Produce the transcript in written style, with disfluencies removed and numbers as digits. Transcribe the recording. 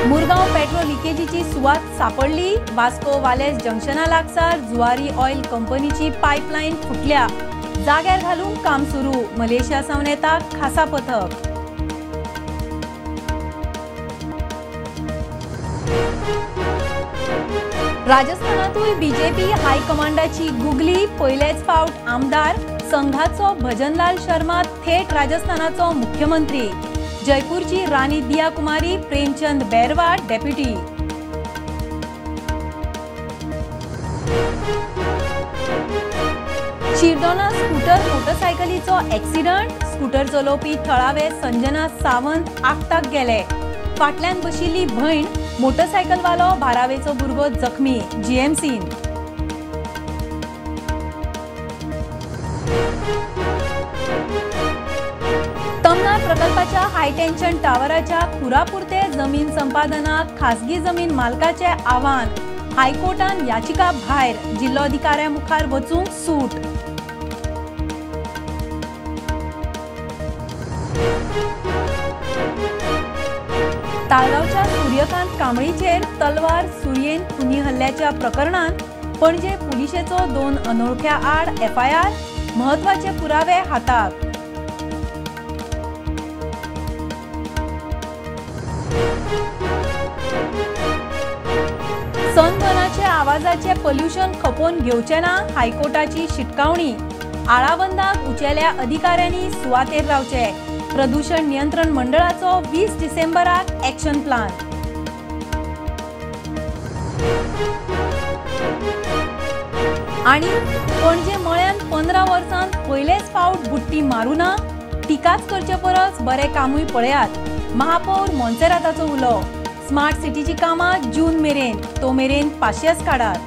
Murgaon petrol लिकेजीची सुवात सापडली. Vasco wireless जंक्शना लागसार जुवारी ऑयल कंपनीची पायपलायन फुटल्या. जाग्यार घालूंक काम सुरू. मलेशिया सावन येता खासा पथक. राजस्थानातूय बीजेपी हायकमांडाची गुगली. पयलेच फावट आमदार संघाचो भजनलाल शर्मा थेट राजस्थानाचो मुख्यमंत्री. जयपूरची राणी दिया कुमारी, प्रेमचंद बैरवा डेप्युटी. शिरदोना स्कूटर मोटरसायकलीचो एक्सिडंट. स्कूटर चलोवपी थळावे संजना सावंत आकताक गेले. फाटल्यान बशिल्ली भयण, मोटरसायकलवालो बारावेचो भुरगो जखमी. जीएमसीन. तमनार प्रकल्पाच्या हायटेन्शन टावराच्या खुरापुरते जमीन संपादनाक खासगी जमीन मालकाचे आव्हान. हायकोर्टान याचिका भायर. जिल्लोधिकाऱ्या मुखार वचूंक सूट. ताळगांवच्या सूर्यकांत कांबळीचेर तलवार सुरयेन खुनी हल्ल्याच्या प्रकरणांत पणजे पुलिशेचो 2 अनोळख्या आड एफआयआर. म्हत्वाचे पुरावे हाताक. सनबर्नाच्या आवाजाचे पोल्युशन खपोवन घेवचे ना, हायकोर्टाची शिटकावणी. आळाबंदाक उचेल्या अधिकाऱ्यांनी सुवातेर रावचे. प्रदूषण नियंत्रण मंडळाचो 20 डिसेंबराक एक्शन प्लान. आणि पणजे मळ्यान 15 वर्सांत पयलेच फावट बुट्टी मारूना. टिकाच करचे परस बरें कामूय पळयात. महापौर मोन्सेराताचो उलो. स्मार्ट सिटीची कामां जून मेरेन, तो मेरेन पाशियेस काडात.